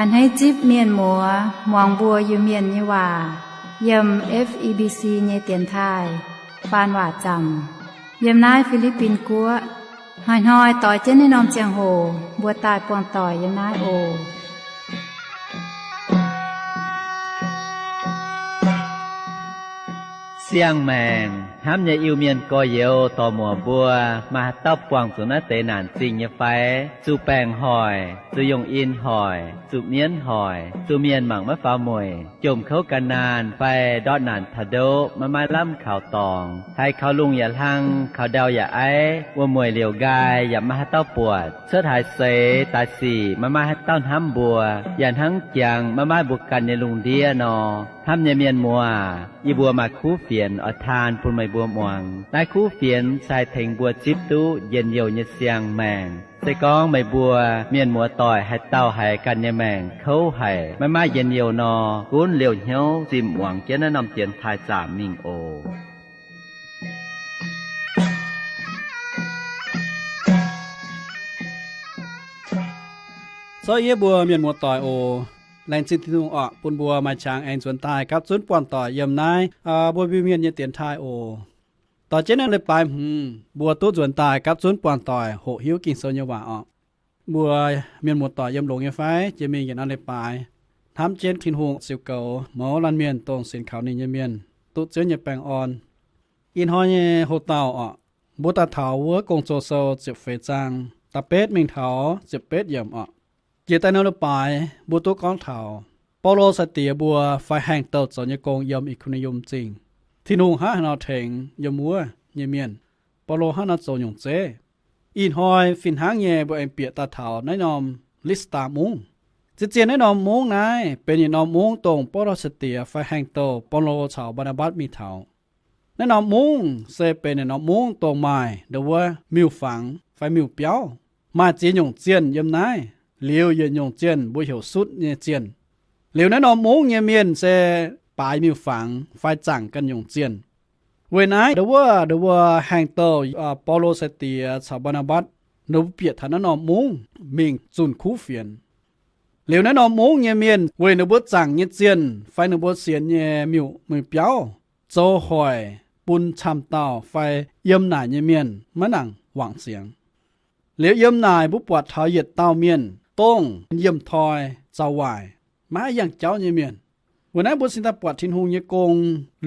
A'hneiv zipv mienh muoz muangx mbuo Iu-Mienh nyei waac yiem F E B C nyei dienx taaih faan waac zaamc yiem naaiv Fi^li^bin Guoqv. Hnoi-hnoi doix jienv naaiv norm ziangh hoc mbuo daaih buangh doic yiem naaiv oc. Siang-maengc hnamv nyei Iu-Mienh gorx-youz dorc-muoc mbuo, maaih haaix dauh buangh zuqc naaiv deix naanc zingh nyei fai? Zuqc baengc hoic, zuqc yungh in hoic, zuqc mienv hoic, zuqc mienh mangc maiv faaux mueic, jomc kouv gan naanh fai ndortv naanc taux ndoqv maiv maaih lamh kaux dorngx, haiz kaux lungh yaac hlang, kaux ndau yaac aiv, wuom-mueic liouc nqaai yaac maiv maaih haaix dauh buatc, cuotv haaix seix daaih sic maiv maaih haaix dauh hnamv mbuo, yaac hnangv jangx maiv maaih mbuo ganh nyei lungh ndiev nor. Hnamv nyei mienh muoz, yie mbuo maaih kuv fienx oix taan bun meih mbuo muangx. Naaiv kuv fienx se haih tengx mbuo zipv duqv njien-youh nyei siang-maengc. Se gorngv meih mbuo mienh muoz-doic haaix dauh haiz ganh nyei maengc kouv haic, maiv maaih njien-youh nor, gunv liouh hnyouv zimh muangx jienv naaiv norm dienx taaih zaamc mingh oc. Zorqv yie mbuo mienh muoz-doic oc. Laengz zingh Tin-Hungh orqc, bun mbuo maaih qangx aengx nzuonx daaih gapv zunv buangh doic yiem naaiv mbuo Iu-Mienh nyei dienx taaih oc. Doix jienv naaiv leiz-baaix hmz mbuo duqv nzuonx daaih gapv zunv buangh doic hoqc hiuv Ging-Sou nyei waac orqc. Mbuo mienh muoz-doic yiem longx nyei fai? Jiex mingh yietc norm leiz-baaix hnamv jienv Tin-Hungh ziux goux mouz laanh mienh dongh sienx kaux ninh nyei mienh duqv Ziouv nyei baengh orn. Ih hnoi nyei hoc-dauh orqc, mbuo daaih taux wuov Gong-Zoh Sou ziepc feix zaang da'betv mingh taux ziepc betv yiemc orqc. Jiex daaih norm leiz-baaix mbuo duqv gorngv taux Baulo sai-diex mbuo fai haengh douh zoux nyei gong yiem I^ko^ni^yum Zingh. Tin-Hungh hnangv haaix nor tengx yiem wuov nyei mienh, Baulo hnangv nor zoux nyungc zeiv. Ih hnoi fih hnangv nyei mbuo aengx bieqc daaih taux naaiv norm Listz^taa Mungv. Zien-zien naaiv norm mungv naaiv benx yietc norm mungv dongh Baulo sai-diex fai haengh douh Baulo caux Mbaa^naa^mbatc mingh taux. Naaiv norm mungv se benx yietc norm mungv dongh maaih ndo wuov miuc-fangx fai miuc-biauv. Maaih ziex nyungc zienh yiem naaiv, liuz yietc nyungc zienh mbuo heuc Sutv nyei zienh. Liuz naaiv norm mungv nyei mienh se baaix miuc-fangx fai zaangc ganh nyungc zienh. Weic naaiv ndo wuov, ndo wuov haengh douh Baulo sai-diex caux Mbaa^naa^mbatc, ninh mbuo bieqc taux naaiv norm mungv mingh zunh kuv fienx. Liuz naaiv norm mungv nyei mienh weic ninh mbuo zaangc nyei zienh fai ninh mbuo sienx nyei miuc-biauv zoux hoic bun camv dauh fai yiem naaic nyei mienh maiv nangc wangc ziangx. Liuz yiem naaic mbuo buatc taux yietc dauh mienh dongh yiem toi zaux waaic, maiv haih yangh jauv nyei mienh. Weic naaiv mbuo cingx daaih buatc Tin-Hungh nyei gong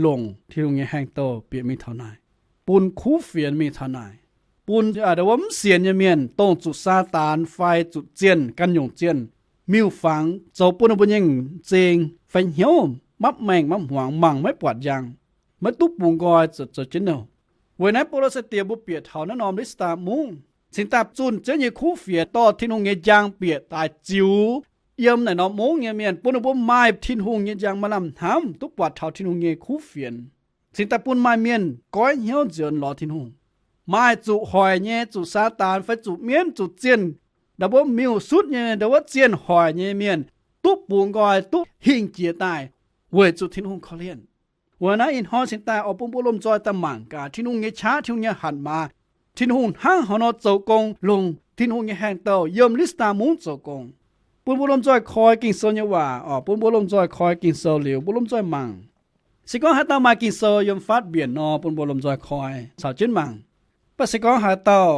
longc Tin-Hungh nyei haengh douh bieqc mingh taux naaic, bun kuv fienx mingh taux naaic, bun ndo wuov mv sienx nyei mienh dongh zuqc Saadaan fai zuqc zienh ganh nyungc zienh, miuc-fangx zoux bun ninh mbuo nyei m'zing fai hnyouv mapv maengh mapv hmuangx, mangc maiv buatc njang, maiv duqv bungx nqoi zoux jienv nouh. Weic naaiv Baulo sai-diex mbuo bieqc taux naaiv norm Listz^taa Mungv cingx daaih zunh Ziouv nyei kuv fienx dorh Tin-Hungh nyei njang bieqc daaih ziux yiem naaic norm mungv nyei mienh, bun ninh mbuo maaih Tin-Hungh nyei njang maaih lamh hnamv duqv buatc taux Tin-Hungh nyei kuv fienx, cingx daaih bun maaih mienh goiv hnyouv nzuonx lorz Tin-Hungh. Maaih zuqc hoic nyei, zuqc Saadaan fai zuqc mienv, zuqc zienh, ndo wuov miuc-sutv nyei, ndo wuov zienh hoic nyei mienh duqv bungx nqoi, duqv hingh jiex daaih weic zuqc Tin-Hungh korv-lienh. Weic naaiv ih hnoi cingx daaih oix bun mbuo lomh nzoih daaih mangc gaax Tin-Hungh nyei qaqv, Tin-Hungh nyei hatc maaz, Tin-Hungh hnangv haaix nor zoux gong longc Tin-Hungh nyei haengh douh yiem Listz^taa Mungv zoux gong. Bun mbuo lomh nzoih koi Ging-Sou nyei waac oc. Bun mbuo lomh nzoih koi Ging-Sou liuz mbuo lomh nzoih mangc. Se gorngv haaix dauh maaih Ging-Sou yiem fatv mbienc nor, bun mbuo lomh nzoih koi caux jienv mangc. Mv baac se gorngv haaix dauh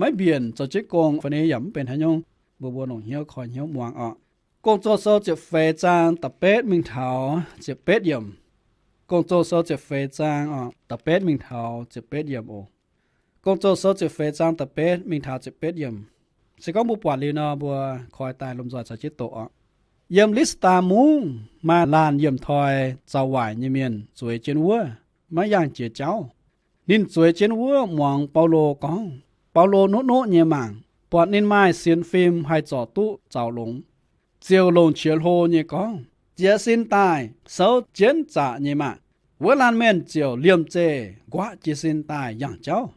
maiv mbienc zoux jienv gong fai ni yaac mv benx haaix nyungc, mbuo mbuo longc hnyouv koi hnyouv muangx oc. Gong-Zoh Sou ziepc feix zaang da'betv mingh taux ziepc betv yiemc. Gong-Zoh Sou ziepc feix zaang da'betv mingh taux ziepc betv yiemc oc. Gong-Zoh Sou ziepc feix zaang da'betv mingh taux ziepc betv yiemc. Se gorngv mbuo buatc liuz nor, mbuo koi daaih lomh nzoih caux jienv doqc oc. Yiem Listz^taa Mungv maaih laanh yiem toi zaux waaic nyei mienh zueiz jienv wuov, maiv yangh jiex jauv. Ninh zueiz jienv wuov muangx Baulo gorngv. Baulo nuqv-nuqv nyei mangc, buatc ninh maaih sienx fim haih zorc duqv zaux longx, ziouc longc qiex hlo nyei gorngv, Jiez sin daaih souv jienv zaqc nyei maah! Wuov laanh mienh ziouc liemh zeih nquaqv jiez sin daaih yangh jauv.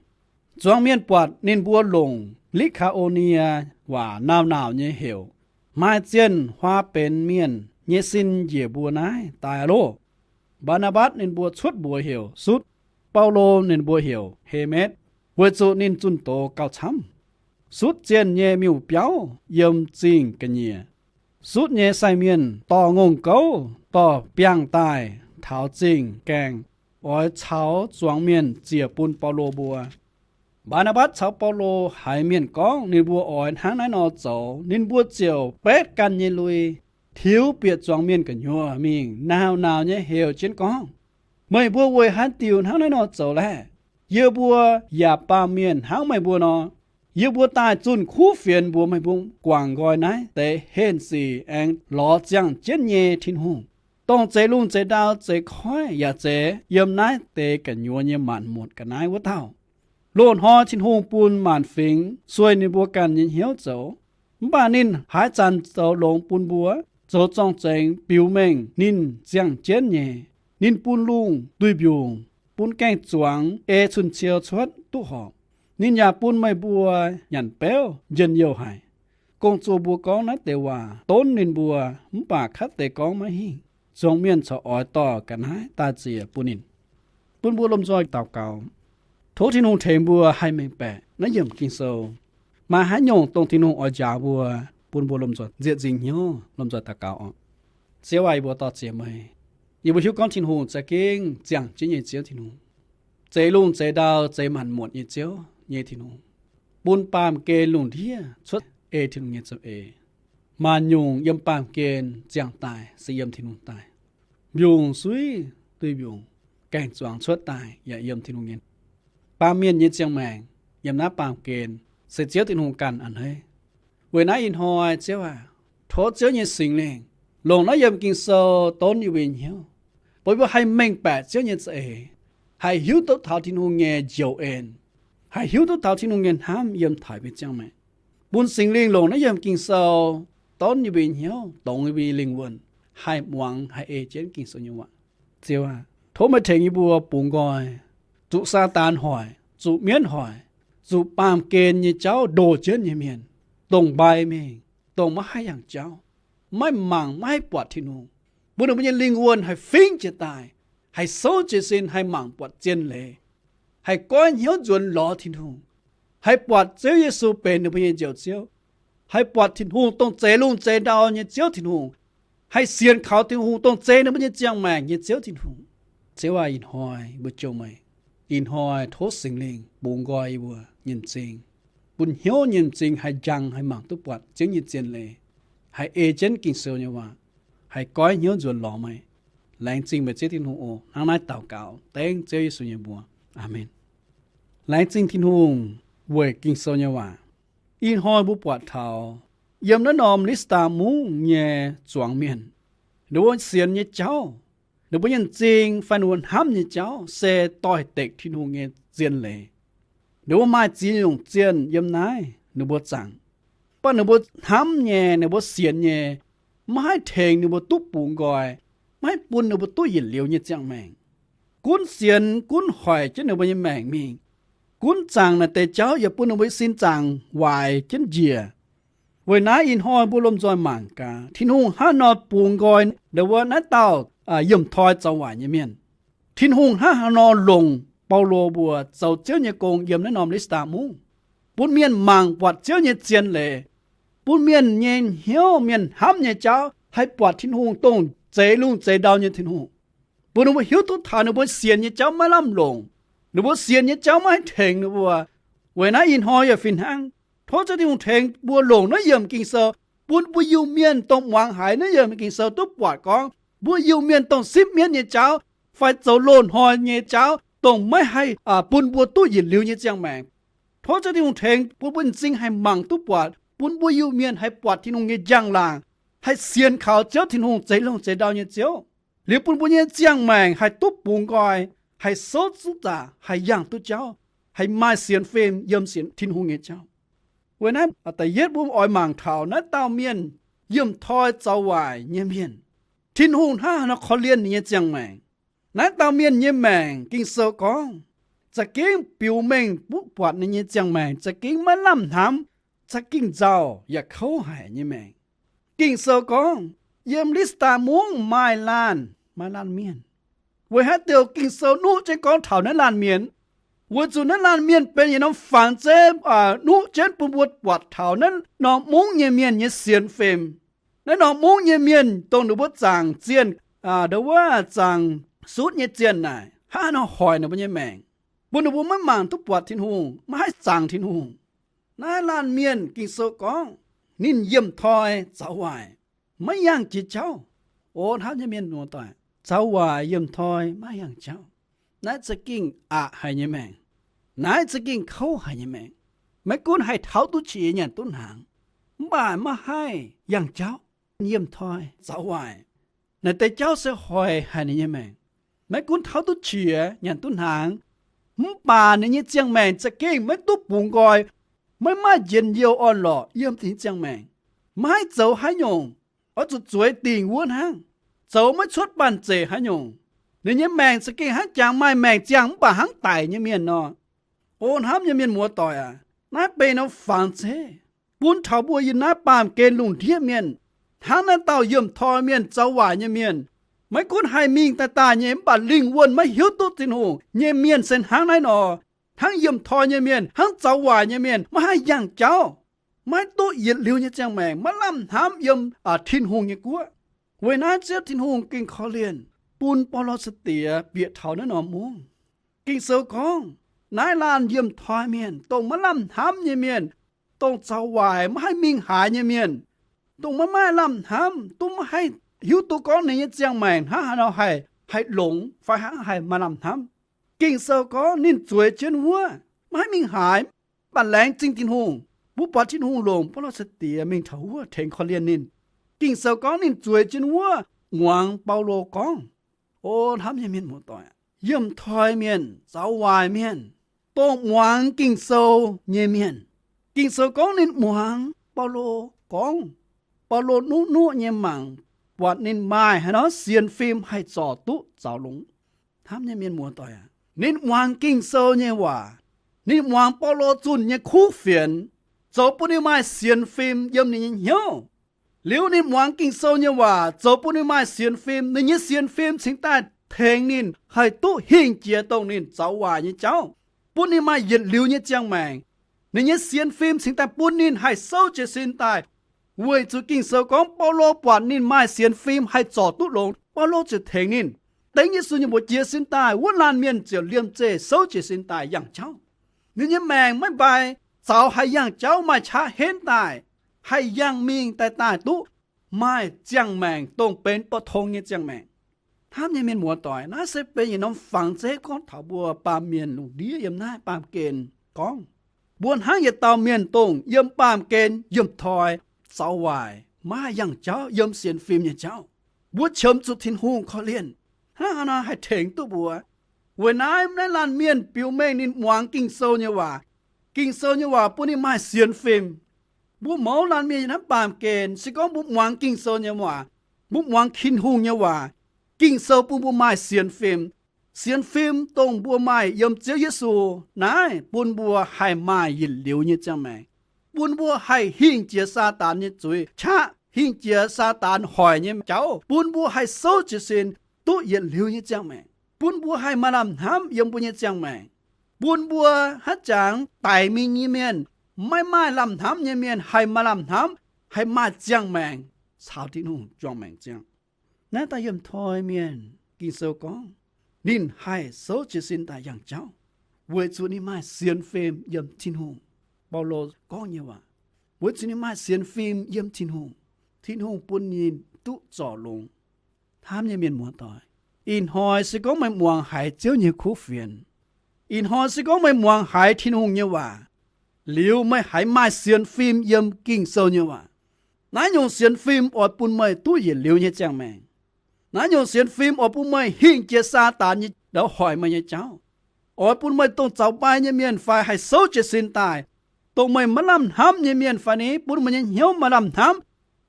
Zuangx mienh buatc ninh mbuo longc Li^kaa^o^nie Waac naauh naauc nyei heuc, Maaih zienh huaa benx mienh nyei sin njiec mbuo naaiv daaih loh! Mbaa^naa^mbatc ninh mbuo cuotv mbuox heuc Sutv, Baulo ninh mbuo heuc Hemetv, weic zuqc ninh zunh doz gauh camv. Sutv zienh nyei miuc-biauv yiem zingh ga'nyiec. sutv nyei sai mienh dorh ngongh gouv dorh biangh daaih taux zingh gaengh, oix caux zuangx mienh ziec bun Baulo mbuo. Mbaa^naa^mbatc caux Baulo haiz mienh gorngv ninh mbuo oix hnangv naaiv nor zoux, ninh mbuo ziouc betv ganh nyei lui, tiux bieqc zuangx mienh gu'nyuoz mingh nauz-nauz nyei heuc jienv gorngv, Meih mbuo weic haaix diuc hnangv naaiv nor zoux laeh? Yie mbuo yaac baamh mienh hnangv meih mbuo nor. Yie mbuo daaih zunh kuv fienx mbuox meih mbuo guangc nqoi naaiv deix henh sic aengx lorz ziangh jienv nyei Tin-Hungh, dongh zeix lungh zeix ndau, zeix koiv yaac zeix yiem naaiv deix gu'nyuoz nyei maanc muotc ga'naaiv wuov dauh. Loz-hnoi Tin-Hungh bun maanc fingx sueih ninh mbuo ganh nyei hnyouv zoux, mv baac ninh haaix zanc zoux longx bun mbuo, zoux zorng-zengx biux mengh ninh ziangh jienv nyei. Ninh bun lungh duih mbiungc, bun gaeng-zuangx ei cun-ciou cuotv duqv horpc. Ninh yaac bun meih mbuo nyanc beuv njien-youh haic. Gong-zoh mbuo gorngv naaiv deix waac donv ninh mbuo, mv baac katv deix gorngv maiv hingh. Zuangx mienh corc oix dorh ga'naaiv daaih ziec bun ninh. Bun mbuo lomh nzoih daux gaux, tov Tin-Hungh tengx mbuo haih mengh baeqc naaiv yiemc Ging-Sou. Maaih haaix nyungc dongh Tin-Hungh oix njaaux mbuo, bun mbuo lomh nzoih nzieqc nzingc hnyouv lomh nzoih daux gaux oc. Ziouv aac, yie mbuo dor-ziec meih. Yie mbuo hiuv gorngv Tin-Hungh za'gengh ziangh jienv nyei Ziouv Tin-Hungh, zeix lungh zeix ndau, zeix maanc muotc nyei Ziouv nyei Tin-Hungh, bun baamh gen lungh ndiev cuotv ei Tin-Hungh nyei za'eix. Maanc nyungc yiem baamh gen ziangh daaih se yiem Tin-Hungh daaih. Mbiungc suiv duih mbiungc, gaeng-zuangx cuotv daaih yaac yiem Tin-Hungh nyei. Baamh mienh nyei ziangh maengc yiem naaiv baamh gen se Ziouv Tin-Hungh ganh a'hneiv. Weic naaiv ih hnoi Ziouv aac, tov Ziouv nyei Singx Lingh longc naaiv yiemc Ging-Sou donv yie mbuo nyei hnyouv, bun mbuo haih mengh baeqc Ziouv nyei za'eix, haih hiuv duqv taux Tin-Hungh nyei njoux en, haih hiuv duqv taux Tin-Hungh nyei hnamv yiem taux yie mbuo nyei ziangh maengc. Bun Singx Lingh longc naaiv yiemc Ging-Sou donv yie mbuo nyei hnyouv, dongz yie mbuo nyei lingh wuonh, haih muangx haih ei jienv Ging-Sou nyei waac. Ziouv aac, tov meih tengx yie mbuo bungx nqoi, zuqc Saadaan hoic, zuqc mienv hoic, zuqc baamh gen nyei jauv ndoh jienv nyei mienh, dongh mbai mingh, dongh maiv haih yangh jauv, maiv mangc maiv haih buatc Tin-Hungh, bun ninh mbuo nyei lingh wuonh haih fingx jiez daaih, haih souv jiez sin, haih mangc buatc zien leiz, haih goiv hnyouv nzuonx lorz Tin-Hungh, haih buatc Ziouv Yesu benx ninh mbuo nyei Njoux Ziouv, haih buatc Tin-Hungh dongh zeix lungh zeix ndau nyei Ziouv Tin-Hungh, haih sienx kaux Tin-Hungh dongh zeix ninh mbuo nyei ziangh maengc nyei Ziouv Tin-Hungh. Ziouv aac, ih hnoi mbuo jouh meih. Ih hnoi tov Singx Lingh bungx nqoi yie mbuo nyei m'zing, bun hnyouv nyei m'zing haih njang, haih mangc duqv buatc Ziouv nyei zien leiz, haih ei jienv Ging-Sou nyei waac, haih goiv hnyouv nzuonx lorz meih. Laengz zingh meih Ziouv Tin-Hungh oc. Hnangv naaiv daux gaux dengv Ziouv Yesu nyei mbuox. Aamen. Laengz zingh Tin-Hungh weic Ging-Sou nyei waac. Ih hnoi mbuo buatc taux yiem naaiv norm Listaa Mungv nyei zuangx mienh, ninh mbuo sienx nyei jauv, ninh mbuo nyei m'zing fai ninh mbuo hnamv nyei jauv se doix-dekc Tin-Hungh nyei zien leiz. Ninh mbuo maaih ziex nyungc zienh yiem naaiv ninh mbuo zaangc, mv baac ninh mbuo hnamv nyei, ninh mbuo sienx nyei, maiv haih tengx ninh mbuo duqv bungx nqoi, maiv haih bun ninh mbuo duqv yietc liuz nyei ziangh maengc. Gunv sienx gunv hoic jienv ninh mbuo nyei maengc mingh. Gunv zaangc naaic deix jauv yaac bun ninh mbuo nyei sin zaangc waaic jienv njiec. Weic naaiv ih hnoi mbuo lomh nzoih mangc gaax Tin-Hungh hnangv haaix nor bungx nqoi ndau wuov naaiv dauh yiemh toi zoux waaic nyei mienh. Tin-Hungh hnangv haaix nor longc Baulo mbuo zoux Ziouv nyei gong yiem naaiv norm Listaa Mungv, bun mienh mangc buatc Ziouv nyei zien leiz, bun mienh nyei hnyouv, mienh hnamv nyei jauv haih buatc Tin-Hungh dongh zeix lungh zeix ndau nyei Tin-Hungh, bun ninh mbuo hiuv duqv taux ninh mbuo sienx nyei jauv maiv lamh longc, ninh mbuo sienx nyei jauv maiv haih tengx ninh mbuo. Weic naaiv ih hnoi yaac fih hnangv, tov Ziouv Tin-Hungh tengx mbuo longc naaiv yiemc Ging-Sou, bun mbuo Iu-Mienh dongh muangx haiz naaiv yiemc Ging-Sou duqv buatc gorngv mbuo Iu-Mienh dongh sipv mienv nyei jauv fai zoux loz-hnoi nyei jauv dongh maiv haih bun mbuo duqv yietc liuz nyei ziangh maengc. Tov Ziouv Tin-Hungh tengx bun mbuo m'zing haih mangc duqv buatc, bun mbuo Iu-Mienh haih buatc Tin-Hungh nyei njang-laangc, haih sienx kaux Ziouv Tin-Hungh, zeix lungh zeix ndau nyei Ziouv, liuz bun mbuo nyei ziangh maengc haih duqv bungx nqoi, haih souv duqv zaqc, haih yangh duqv jauv, haih maaih sienx fim yiem sienx Tin-Hungh nyei jauv. Weic naaiv da'yietv mbuo oix mangc taux naaiv dauh mienh yiemh toi zoux waaic nyei mienh. Tin-Hungh hnangv haaix nor korv-lienh ninh nyei ziangh maengc. Naaiv dauh mienh nyei maengc Ging-Sou gorngv za'gengh biux mengh duqv buatc ninh nyei ziangh maengc za'gengh maiv lamh hnamv, za'gengh nzauh yaac kouv haic nyei maengc. Ging-Sou gorngv yiem Listsaa Mungv maaih laanh, maaih laanh mienh. Weic haaix diuc Ging-Sou nuqv jienv gorngv taux naaiv laanh mienh? Weic zuqc naaiv laanh mienh benx yietc norm fangx zeiv nuqv jienv bun mbuo buatc taux naaiv norm mungv nyei mienh nyei sienx fim. Naaiv norm mungv nyei mienh dongh ninh mbuo zaangc zienh, ndo wuov zaangc sutv nyei zienh naaic, hnangv haaix nor hoic ninh mbuo nyei maengc, bun ninh mbuo maiv mangc duqv buatc Tin-Hungh, maiv haih zaangc Tin-Hungh. Naaiv laanh mienh Ging-Sou gorngv ninh yiemh toi zaux waaic, maiv yangh jiex jauv. O hnamv nyei mienh muoz-doic, zaux waaic yiemh toi maiv yangh jauv. Naaiv za'gengh aqc haic nyei maengc. Naaiv za'gengh kouv haic nyei maengc. Maiv gunv haih tauv duqv qiex nyanc duqv hnaangx, mv baac maiv haih yangh jauv, yiemh toi zaux waaic. Naaiv deix jauv se hoic haic ninh nyei maengc. Maiv gunv tauv duqv qiex nyanc duqv hnaangx, mv baac ninh nyei ziangh maengc za'gengh maiv duqv bungx nqoi, maiv maaih njien-youh orn-lorqc yiem ninh nyei ziangh maengc. Maiv haih zoux haaix nyungc, oix zuqc zueiz dingc wuov hnangv, zoux maiv cuotv banh zeic haaix nyungc. Ninh nyei maengc za'gengh hnangv jangx maaih maengc ziangh mv baac hnangv daic nyei mienh nor. O hnamv nyei mienh muoz-doic aac, naaiv benx norm fangx zeiv bun taux mbuo yiem naaiv baamh gen lungh ndiev mienh. Hnangv naaiv dauh yiemh toi mienh, zaux waaic nyei mienh, maiv gunv haih mingh daaih daaih nyei mv baac lingh wuonh maiv hiuv duqv Tin-Hungh nyei mienh se hnangv naaiv nor. Hnangv yiemh toi nyei mienh, hnangv zaux waaic nyei mienh, maiv haih yangh jauv, maiv duqv yietc liuz nyei ziangh maengc, maiv lamh hnamv yiem Tin-Hungh nyei guoqv. Weic naaiv Ziouv Tin-Hungh gengh korv-lienh bun Baulo ceix-diex bieqc taux naaiv norm mungv. Ging-Sou gorngv naaiv laanh yiemh toi mienh, dongh maiv lamh hnamv nyei mienh, dongh zaux waaic maiv haih mingh haaix nyei mienh, dongh maiv maaih lamh hnamv, dongh maiv haih hiuv duqv gorngv ninh nyei ziangh maengc hnangv haaix nor haih, haih longx fai hnangv haih maaih lamh hnamv. Ging-Sou gorngv ninh zueiz jienv wuov, maiv haih mingh haaix, mv baac laengz zingh Tin-Hungh, mbuo buatc Tin-Hungh longc Baulo ceix-diex mingh taux wuov tengx korv-lienh ninh. Ging-Sou gorngv ninh zueiz jienv wuov muangx Baulo gorngv. O hnamv nyei mienh muoz-doic, yiemh toi mienh, zaux waaic mienh, dongh muangx Ging-Sou nyei mienh. Ging-Sou gorngv ninh muangx Baulo gorngv, Baulo nuqv nuqv nyei mangc, buatc ninh maaih haaix nor sienx fim haih zorc duqv zaux longx. Hnamv nyei mienh muoz-doic aac, ninh muangx Ging-Sou nyei waac, ninh muangx Baulo zunh nyei kuv fienx, zoux bun ninh maaih sienx fim yiem ninh nyei hnyouv. Liuz ninh muangx Ging-Sou nyei waac zoux bun ninh maaih sienx fim, ninh nyei sienx fim cingx daaih tengx ninh haih duqv hingh jiex dongh ninh zaux waaic nyei jauv, bun ninh maaih yietc liuz nyei ziangh maengc. Ninh nyei sienx fim cingx daaih bun ninh haih souv jiez sin daaih, weic zuqc Ging-Sou gorngv Baulo buatc ninh maaih sienx fim haih zorc duqv longx, Baulo ziouc tengx ninh. Dengv Yesu nyei mbuox jiex sin daaih, wuov laanh mienh ziouc liemh zeih souv jiez sin daaih yangh jauv. Ninh nyei maengc maiv mbai zaux haih yangh jauv, maaih qaqv henv daaih, haih yangh mingh daaih daaih duqv maaih ziangh maengc dongh benx bou tong nyei ziangh maengc. Hnamv nyei mienh muoz-doic, naaiv se benx yietc norm fangx zeiv gorngv taux mbuo baamh mienh lungh ndiev yiem naaiv baamh gen gorngv. Mbuo hnangv yietc dauh mienh dongh yiem baamh gen yiemh toi, zaux waaic, maiv haih yangh jauv, yiem sienx fim nyei jauv. Mbuo qiemx zuqc Tin-Hungh korv-lienh, hnangv haaix nor haih tengx duqv mbuo. Weic naaiv, naaiv laanh mienh biux mengh ninh muangx Ging-Sou nyei waac. Ging-Sou nyei waac bun ninh maaih sienx fim. Mbuo mouz laanh mienh yiem naaiv baamh gen, se gorngv mbuo muangx Ging-Sou nyei waac, mbuo muangx Tin-Hungh nyei waac, Ging-Sou bun mbuo maaih sienx fim. Sienx fim dongh mbuo maaih yiem Ziouv Yesu naaiv bun mbuo haih maaih yietc liuz nyei ziangh maengc, bun mbuo haih hingh jiex Saadaan nyei zuiz qaqv, hingh jiex Saadaan hoic nyei jauv, bun mbuo haih souv jiez sin duqv yietc liuz nyei ziangh maengc, bun mbuo haih maaih lamh hnamv yiem mbuo nyei ziangh maengc, bun mbuo haaix jangx daic mingh nyei mienh, maiv maaih lamh hnamv nyei mienh haih maaih lamh hnamv, haih maaih ziangh maengc caux Tin-Hungh juangc maengc ziangh. Naaiv dauh yiem toi mienh, Ging-Sou gorngv, ninh haih souv jiez sin daaih yangh jauv, weic zuqc ninh maaih sienx fim yiem Tin-Hungh. Baulo gorngv nyei waac, weic zuqc ninh maaih sienx fim yiem Tin-Hungh, Tin-Hungh bun ninh duqv zorc longx. Hnamv nyei mienh muoz-doic, ih hnoi se gorngv meih muangx haiz Ziouv nyei kuv fienx, ih hnoi se gorngv meih muangx haiz Tin-Hungh nyei waac, liuz meih haiz maaih sienx fim yiem Ging-Sou nyei waac, naaiv nyungc sienx fim oix bun meih duqv yietc liuz nyei ziangh maengc. Naaiv nyungc sienx fim oix bun meih hingh jiex Saadaan nyei ndau hoic meih nyei jauv. Oix bun meih dongh zaux mbai nyei mienh fai haih souv jiez sin daaih, dongh meih maiv lamh hnamv nyei mienh fai ni, bun meih nyei hnyouv maaih lamh hnamv,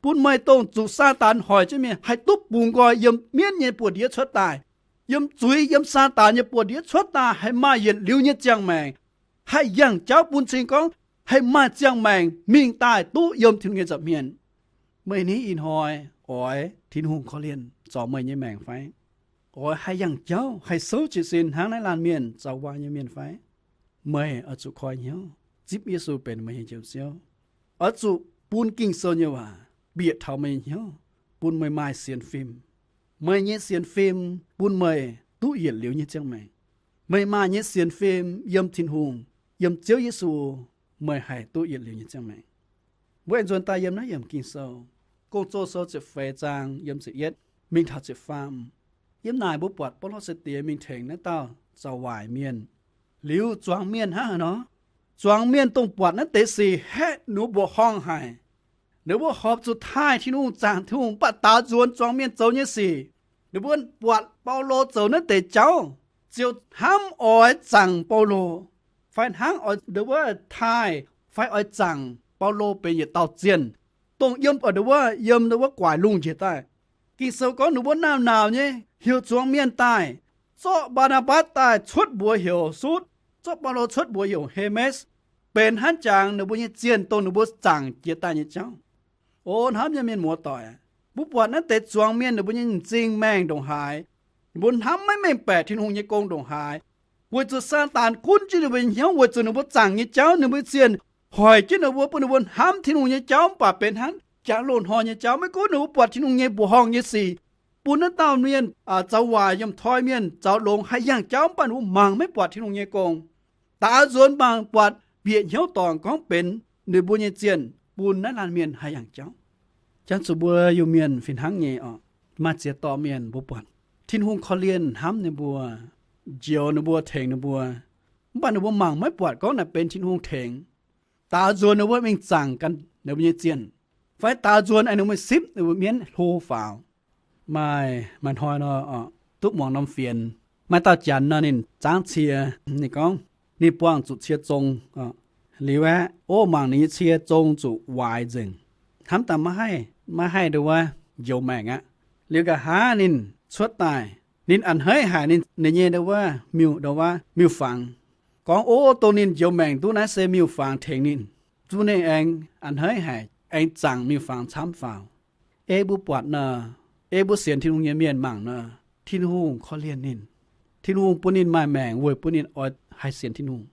bun meih dongh zuqc Saadaan hoic jienv mienh haih duqv bungx nqoi yiem mienv nyei buoz-ndiev cuotv daaih, yiem zuiz, yiem Saadaan nyei buoz-ndiev cuotv daaih, haih maaih yietc liuz nyei ziangh maengc, haih yangh jauv bun cing gorngv haih maaih ziangh maengc mingh daaih duqv yiem Tin-Hungh nyei nza'hmien. Meih ni ih hnoi oix Tin-Hungh korv-lienh zorc meih nyei maengc fai? Oix haih yangh jauv, haih souv jiez sin hnangv naaiv laanh mienh, zaux mbai nyei mienh fai? Meih oix zuqc koi hnyouv zipv Yesu benx meih nyei Njoux Ziouv. Oix zuqc bun Ging-Sou nyei waac bieqc taux meih nyei hnyouv, bun meih maaih sienx fim. Meih nyei sienx fim bun meih duqv yietc liuz nyei ziangh maengc. Meih maaih nyei sienx fim yiem Tin-Hungh, yiem Ziouv Yesu, meih haih duqv yietc liuz nyei ziangh maengc. Mbuo aengx nzuonx daaih yiem naaiv yiemc Ging-Sou, Gong-Zoh Sou ziepc feix zaang yiem ziepc yietv mingh taux ziepc faam. Yiem naaic mbuo buatc Baulo sai-diex mingh tengx naaiv dauh zaux waaic mienh. Liuz zuangx mienh hnangv haaix nor? Zuangx mienh dongh buatc naaiv deix sic haeqv ninh mbuo mbuoqc horngh haic. Ninh mbuo horpc zuqc taaih Tin-Hungh, zaangc Tin-Hungh, mv baac daaux nzuonx zuangx mienh zoux nyei sic. Ninh mbuo buatc Baulo zoux naaiv deix jauv, ziouc hnamv oix zaangc Baulo, fai hnangv oix ndo wuov taaih fai oix zaangc Baulo benx yietc dauh zienh, dongh yiem ndo wuov, yiem ndo wuov guaix lungh njiec daaih. Ging-Sou gorngv ninh mbuo naauh naauc nyei heuc zuangx mienh daaih, zorqv Mbaa^naa^mbatv daaih cuotv mbuox heuc Sutv, zorqv Baulo cuotv mbuox heuc He^metv, benx hnangv jangx ninh mbuo nyei zienh dongh ninh mbuo zaangc jiez daaih nyei jauv. O hnamv nyei mienh muoz-doic, mbuo buatc naaiv deix zuangx mienh ninh mbuo nyei m'zing maengh ndongc haaix, ninh mbuo hnamv maiv mengh baeqc Tin-Hungh nyei gong ndongc haaix, weic zuqc Saadaan gunv jienv ninh mbuo nyei hnyouv weic zuqc ninh mbuo zaangc nyei jauv, ninh mbuo zienh hoic jienv ninh mbuo, bun ninh mbuo hnamv Tin-Hungh nyei jauv mv baac benx hnangv jaax loz-hnoi nyei jauv. Maiv gunv ninh mbuo buatc Tin-Hungh nyei mbuoqc horngh nyei sic, bun naaiv dauh mienh, aa, zoux waaic yiem toi mienh, zoux longx haaix yangh jauv, mv baac ninh mbuo mangc maiv buatc Tin-Hungh nyei gong. Daaux nzuonx mangc buatc, bieqc hnyouv dorngc gorngv benx ninh mbuo nyei zienh bun naaiv laanh mienh haaix yangh jauv. Janx zuqc mbuo Iu-Mienh fih hnangv nyei oc. Maaih ziex dorh mienh mbuo buatc Tin-Hungh korv-lienh hnamv ninh mbuo, njoux ninh mbuo, tengx ninh mbuo, mv baac ninh mbuo mangc maiv buatc gorngv naaic benx Tin-Hungh tengx. Daaux nzuonx ninh mbuo mingh zaangc ganh ninh mbuo nyei zienh, fai daaux nzuonx aengx ninh mbuo sipv ninh mbuo mienv hlo faaux. Maaih, maaih hnoi nor, duqv muangx norm fienx, maaih dauh janx nor ninh zaangv cie, ninh gorngv ninh buangh zuqc cie zong. Liuz aeqv, o, mangc ninh nyei cie zong zuqc waaic nzengc, hnamv daaih maiv haih, maiv haih ndo wuov njoux maengc aqv. Liuz nqa'haav ninh cuotv daaih, ninh a'hneiv haic ninh, ninh nyei ndo wuov miuc, ndo wuov miuc-fangx. Gorngv, o, dongh ninh njoux maengc duqv naaiv se miuc-fangx tengx ninh, zuqc ninh aengx a'hneiv haic, aengx zaangc miuc-fangx camv faaux. Ei mbuo buatc nor, ei mbuo sienx Tin-Hungh nyei mienh mangc nor, Tin-Hungh korv-lienh ninh. Tin-Hungh bun ninh maaih maengc weic bun ninh oix haih sienx Tin-Hungh.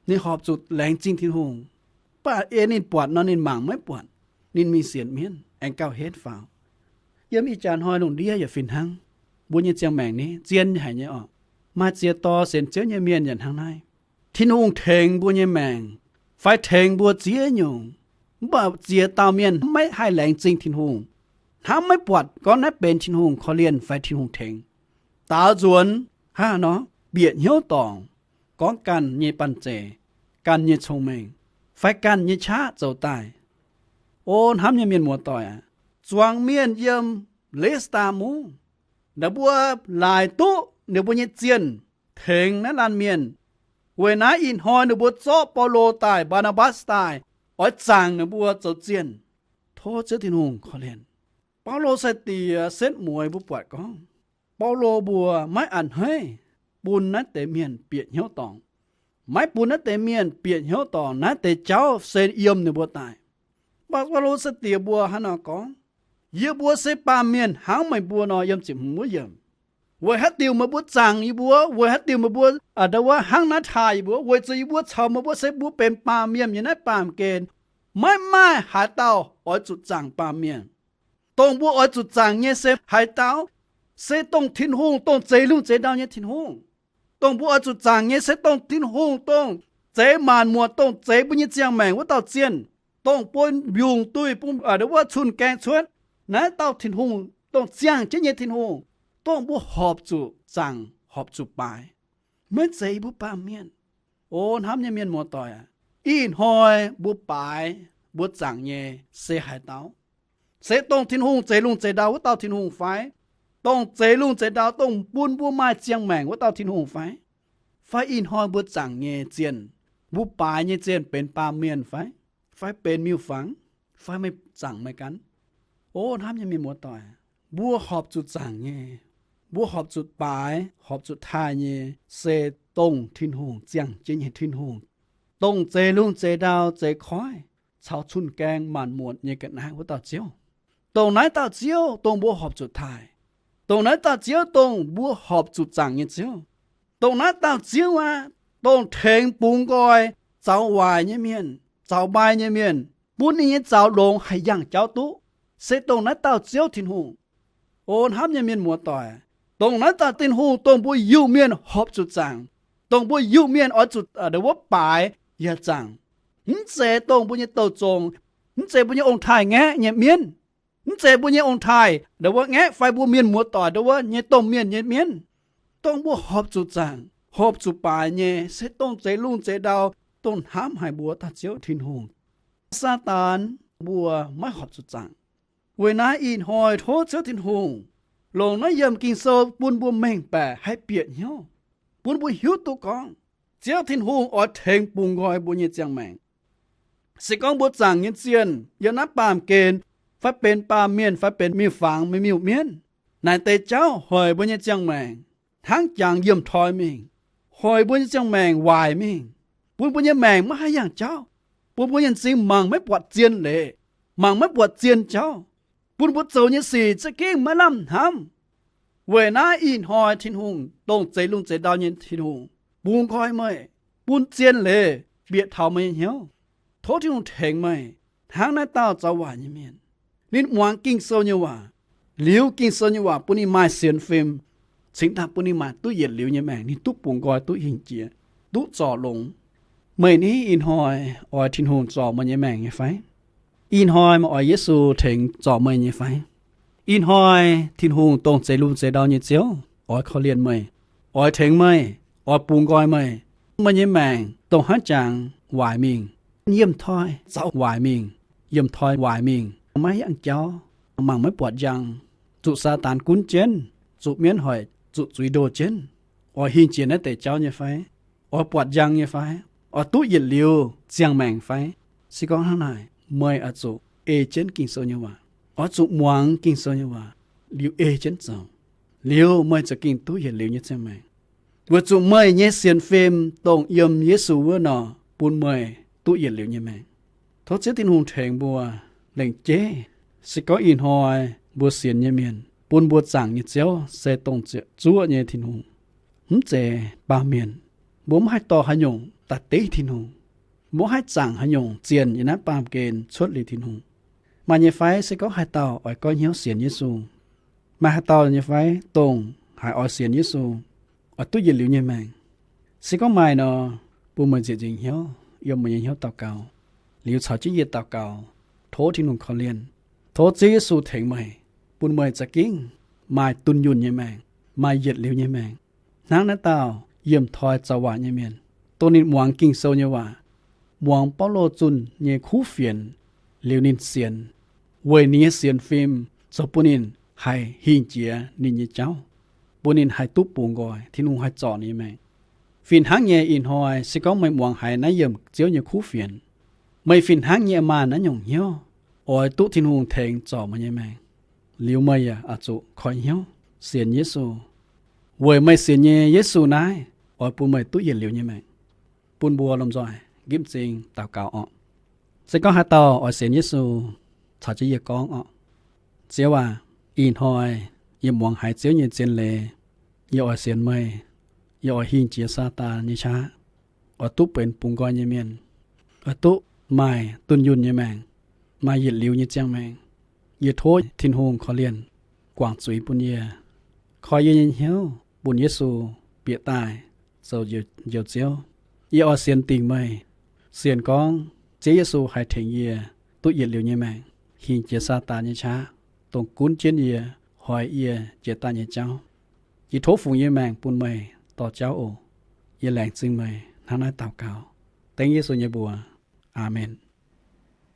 Ninh horpc zuqc laengz zingh Tin-Hungh. Mv baac ei ninh buatc nor ninh mangc maiv buatc. Ninh mingh sienx mienv aengx gauh henv faaux. Yiem ih jaax hnoi lungh ndiev yaac fih hnangv. Mbuo nyei ziangh maengc ni zien haic nyei oc. Maaih ziex dorh sienx Ziouv nyei mienh yaac hnangv naaiv. Tin-Hungh tengx mbuo nyei maengc fai tengx mbuo ziex nyungc, mv baac ziex dauh mienh maiv haih laengz zingh Tin-Hungh, hnamv maiv buatc gorngv naaiv benx Tin-Hungh korv-lienh fai Tin-Hungh tengx. Daaux nzuonx hnangv haaix nor? Bieqc hnyouv dorngc, gorngv ganh nyei banh zeic, ganh nyei cong-mengh, fai ganh nyei qaqv zoux daaih. O hnamv nyei mienh muoz-doic aac, zuangx mienh yiem Listaa Mungv, ninh mbuo laaic duqv ninh mbuo nyei zienh tengx naaiv laanh mienh. Weic naaiv ih hnoi ninh mbuo zorqv Baulo daaih, Mbaa^naa^mbatv daaih, oix zaangc ninh mbuo zoux zienh. Tov Ziouv Tin-Hungh korv-lienh. Baulo sai-diex setv mueiz mbuo buatc gorngv, Baulo mbuo maiv a'hneiv bun naaiv deix mienh bieqc hnyouv dorngc, maiv bun naaiv deix mienh bieqc hnyouv dorngc naaiv deix jauv se yiem ninh mbuo daaih. Mv baac Baulo sai-diex mbuo hnangv nor gorngv, Yie mbuo se baamh mienh hnangv meih mbuo nor, yiem ziepc hmz wuov yiemc. Weic haaix diuc meih mbuo zaangc yie mbuo? Weic haaix diuc meih mbuo a'ndau wuov hnangv naaiv taaih yie mbuo? Weic zuqc yie mbuo caux meih mbuo se mbuo benx baamh mienh nyei naaiv baamh gen. Maiv maaih haaix dauh oix zuqc zaangc baamh mienh. Dongh mbuo oix zuqc zaangc nyei se haaix dauh? Se dongh Tin-Hungh, dongh zeix lungh zeix ndau nyei Tin-Hungh. Dongh mbuo oix zuqc zaangc nyei se dongh Tin-Hungh, dongh zeix maanc muotc, dongh zeix mbuo nyei ziangh maengc wuov dauh zienh, dongh bun mbiungc duih, bun a'ndau wuov cun-gaeng cuotv, naaiv dauh Tin-Hungh, dongh ziangh jienv nyei Tin-Hungh, dongh mbuo horpc zuqc zaangc, horpc zuqc baaix. Maiv zeiz mbuo baamh mienh. O hnamv nyei mienh muoz-doic aac, ih hnoi mbuo baaix, mbuo zaangc nyei se haaix dauh? Se dongh Tin-Hungh zeix lungh zeix ndau wuov dauh Tin-Hungh fai? Dongh zeix lungh zeix ndau, dongh bun mbuo maaih ziangh maengc wuov dauh Tin-Hungh fai? Fai ih hnoi mbuo zaangc nyei zienh, mbuo baaix nyei zienh benx baamh mienh fai? Fai benx miuc-fangx? Fai meih zaangc meih ganh? O hnamv nyei mienh muoz-doic, mbuo horpc zuqc zaangc nyei, mbuo horpc zuqc baaix, horpc zuqc taaih nyei se dongh Tin-Hungh, ziangh jienv nyei Tin-Hungh, dongh zeix lungh zeix ndau, zeix koiv caux cun-gaeng maanc muotc nyei ga'naaiv wuov dauh Ziouv. Dongh naaiv dauh Ziouv dongh mbuo horpc zuqc taaih. Dongh naaiv dauh Ziouv dongh mbuo horpc zuqc zaangc nyei Ziouv. Dongh naaiv dauh Ziouv aqv, dongh tengx bungx nqoi zaux waaic nyei mienh, zaux mbai nyei mienh, bun ninh nyei zaux longx haaix yangh jauv duqv. se dongh naaiv dauh Ziouv Tin-Hungh. O hnamv nyei mienh muoz-doic, dongh naaiv dauh Tin-Hungh dongh mbuo Iu-Mienh horpc zuqc zaangc, dongh mbuo Iu-Mienh oix zuqc ndau wuov baaix yaac zaangc. Mv zeiz dongh mbuo nyei douh zong, mv zeiz mbuo nyei ong-taaix ngaeqv nyei mienv, mv zeiz mbuo nyei ong-taaix ndau wuov ngaeqv fai mbuo mienh muoz-doic ndau wuov nyei domh mienh nyei mienv. Dongh mbuo horpc zuqc zaangc, horpc zuqc baaix nyei se dongh zeix lungh zeix ndau, dongh hnamv haic mbuo dauh Ziouv Tin-Hungh. Saadaan mbuo maiv horpc zuqc zaangc. Weic naaiv ih hnoi tov Ziouv Tin-Hungh longc naaiv yiemc Ging-Sou bun mbuo mengh baeqc haih bieqc hnyouv, bun mbuo hiuv duqv gorngv Ziouv Tin-Hungh oix tengx bungx nqoi mbuo nyei ziangh maengc. Se gorngv mbuo zaangc nyei zienh yiem naaiv baamh gen, fai benx baamh mienh, fai benx miuc-fangx, miuc-mienv, naaic deix jauv hoic mbuo nyei ziangh maengc hnangv jangx yiemh toi mingh, hoic mbuo nyei ziangh maengc waaic mingh, bun mbuo nyei maengc maiv haih yangh jauv, bun mbuo nyei m'zing mangc maiv buatc zien leiz, mangc maiv buatc zien jauv, bun mbuo zoux nyei sic za'gengh maiv lamh hnamv. Weic naaiv ih hnoi Tin-Hungh, dongh zeix lungh zeix ndau nyei Tin-Hungh, bungx nqoi meih, bun zien leiz bieqc taux meih nyei hnyouv. Tov Tin-Hungh tengx meih hnangv naaiv dauh zaux waaic nyei mienh. Ninh muangx Ging-Sou nyei waac, liuz Ging-Sou nyei waac bun ninh maaih sienx fim, cingx daaih bun ninh maaih duqv yietc liuz nyei maengc, ninh duqv bungx nqoi, duqv hingh jiex, duqv zorc longx. Meih ni ih hnoi oix Tin-Hungh zorc meih nyei maengc nyei fai? Ih hnoi meih oix Yesu tengx zorc meih nyei fai? Ih hnoi Tin-Hungh, dongh zeix lungh zeix ndau nyei Ziouv, oix korv-lienh meih, oix tengx meih, oix bungx nqoi meih. Meih nyei maengc dongh hnangv jangx waaic mingh, yiemh toi zaux waaic mingh, yiemh toi waaic mingh, maiv yangh jauv, mangc maiv buatc njang, zuqc Saadaan gunv jienv, zuqc mienv hoic, zuqc zuiz ndoh jienv. Oix hingh jiex naaiv deix jauv nyei fai? Oix buatc njang nyei fai? Oix duqv yietc liuz ziangh maengc fai? Se gorngv hnangv naaic, meih oix zuqc ei jienv Ging-Sou nyei waac, oix zuqc muangx Ging-Sou nyei waac, liuz ei jienv zoux, liuz meih za'gengh duqv yietc liuz nyei ziangh maengc. Weic zuqc meih nyei sienx fim dongh yiem Yesu wuov nor, bun meih duqv yietc liuz nyei maengc. Tov Ziouv Tin-Hungh tengx mbuo lengc jeiv. Se gorngv ih hnoi mbuo sienx nyei mienh, bun mbuo zaangc nyei Ziouv se dongh ziepc zuoqv nyei Tin-Hungh, mv zeiz baamh mienh. Mbuo maiv haih dorh haaix nyungc daaih deiv Tin-Hungh. Mbuo maiv haih zaangc haaix nyungc zienh yiem naaiv baamh gen cuotv liuz Tin-Hungh. Maaih nyei fai? Se gorngv haaix dauh oix goiv hnyouv sienx Yesu. Maaih haaix dauh nyei fai dongh haiz oix sienx Yesu, oix duqv yietc liuz nyei maengc? Se gorngv maaih nor, bun meih nzieqc nzingc hnyouv yiem meih nyei hnyouv daux gaux, liuz caux jienv yie daux gaux, tov Tin-Hungh korv-lienh. Tov Ziouv Yesu tengx meih, bun meih za'gengh maaih dunh yunh nyei maengc, maaih yietc liuz nyei maengc, hnangv naaiv dauh yiemh toi zaux waaic nyei mienh, dongh ninh muangx Ging-Sou nyei waac, muangx Baulo zunh nyei kuv fienx, liuz ninh sienx. Weic ninh nyei sienx fim zoux bun ninh haih hingh jiex ninh nyei jauv, bun ninh haih duqv bungx nqoi, Tin-Hungh haih zorc ninh nyei maengc. Fih hnangv nyei, ih hnoi se gorngv meih muangx haiz naaiv yiemc Ziouv nyei kuv fienx, meih fih hnangv nyei maaih naaiv nyungc hnyouv, oix duqv Tin-Hungh tengx zorc meih nyei maengc, liuz meih yaac oix zuqc koi hnyouv sienx Yesu. Weic meih sienx nyei Yesu naaiv oix bun meih duqv yietc liuz nyei maengc. Bun mbuo lomh nzoih nqipv m'zing daux gaux orqc. Se gorngv haaix dauh oix sienx Yesu, caux jienv yie gorngv orqc. Ziouv aac, ih hnoi yie muangx haiz Ziouv nyei zien leiz. Yie oix sienx meih. Yie oix hingh jiex Saadaan nyei qaqv, oix duqv benx bungx nqoi nyei mienh, oix duqv maaih dunh yunh nyei maengc, maaih yietc liuz nyei ziangh maengc. Yie tov Tin-Hungh korv-lienh, guangc zuiz bun yie, koi yie nyei hnyouv bun Yesu bieqc daaih zoux Njoux Ziouv. Yie oix sienx dingc meih, sienx gorngv Ziouv Yesu haih tengx yie duqv yietc liuz nyei maengc, hingh jiex Saadaan nyei qaqv, dongh gunv jienv yie, hoic yie jiex daaih nyei jauv. Yie tov fungx yie maengc bun meih dorh jauv oc. Yie laengz zingh meih hnangv naaiv daux gaux, dengv Yesu nyei mbuox. Aamen.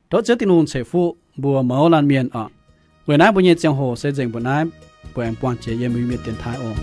Tov Ziouv Tin-Hungh ceix fuqv mbuo mouz laanh mienh orqc. Weic naaiv mbuo nyei ziangh hoc se nzengc mbuoqc naaiv. Mbuo aengx buangh jiex yiem mbuo nyei mienh dienx taaih oc.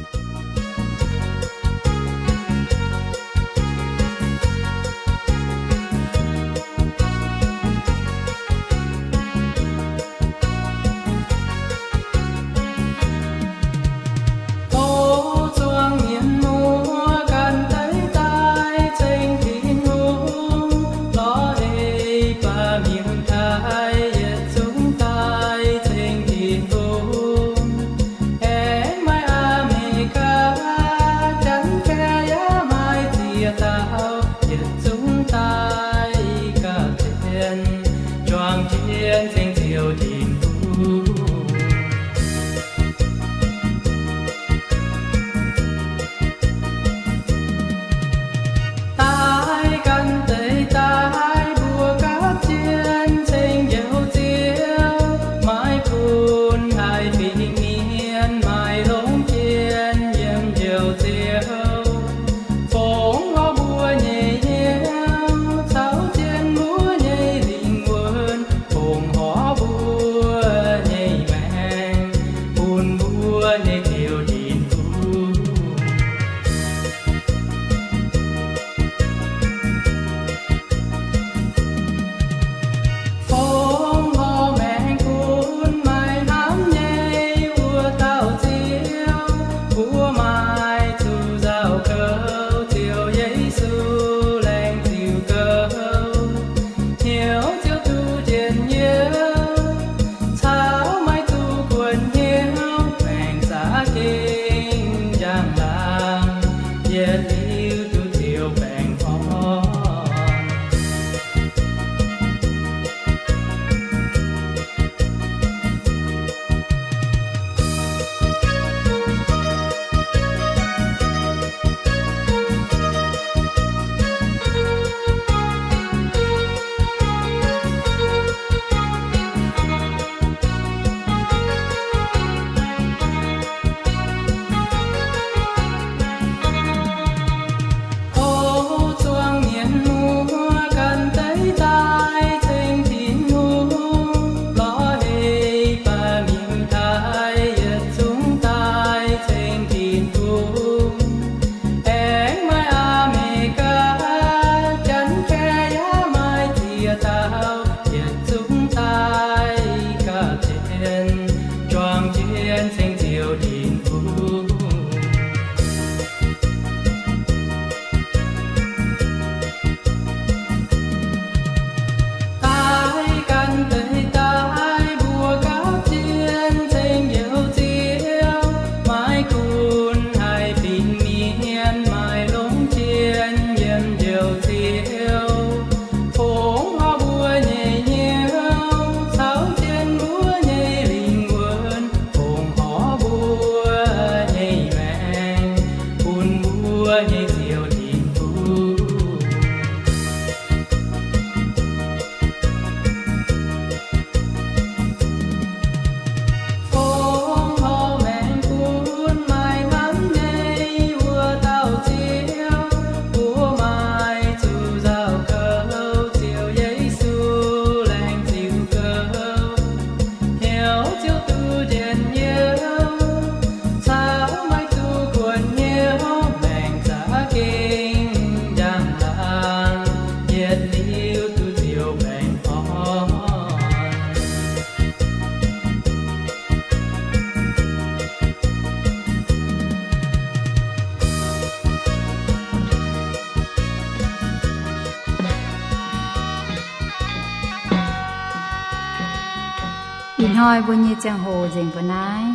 Hnoi mbuo nyei ziangh hoc nzengc mbuo naaiv.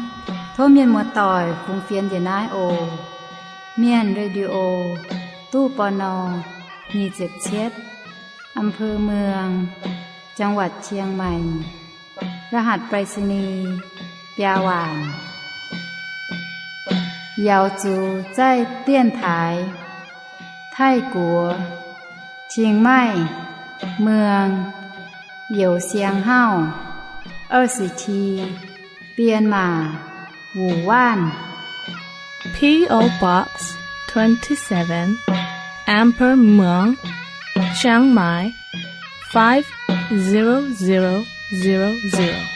Tov mienh muoz-doic fungx fienx njiec naaiv oc. Mienh Radio, ตู้ ปณ. nyic ziepc cietv, อำเภอเมือง จังหวัดเชียงใหม่ รหัสไปรษณีย์ biaa waanc. Yaux zuqc zaih dienx taaix Taiv-Guoqv, Chiang Mai, Muang, Youz Siang Hauv, 二十七, Bienh Maac, Wuoqc Waanv. P O Box twenty-seven, อำเภอเมือง เชียงใหม่ five zero zero zero zero.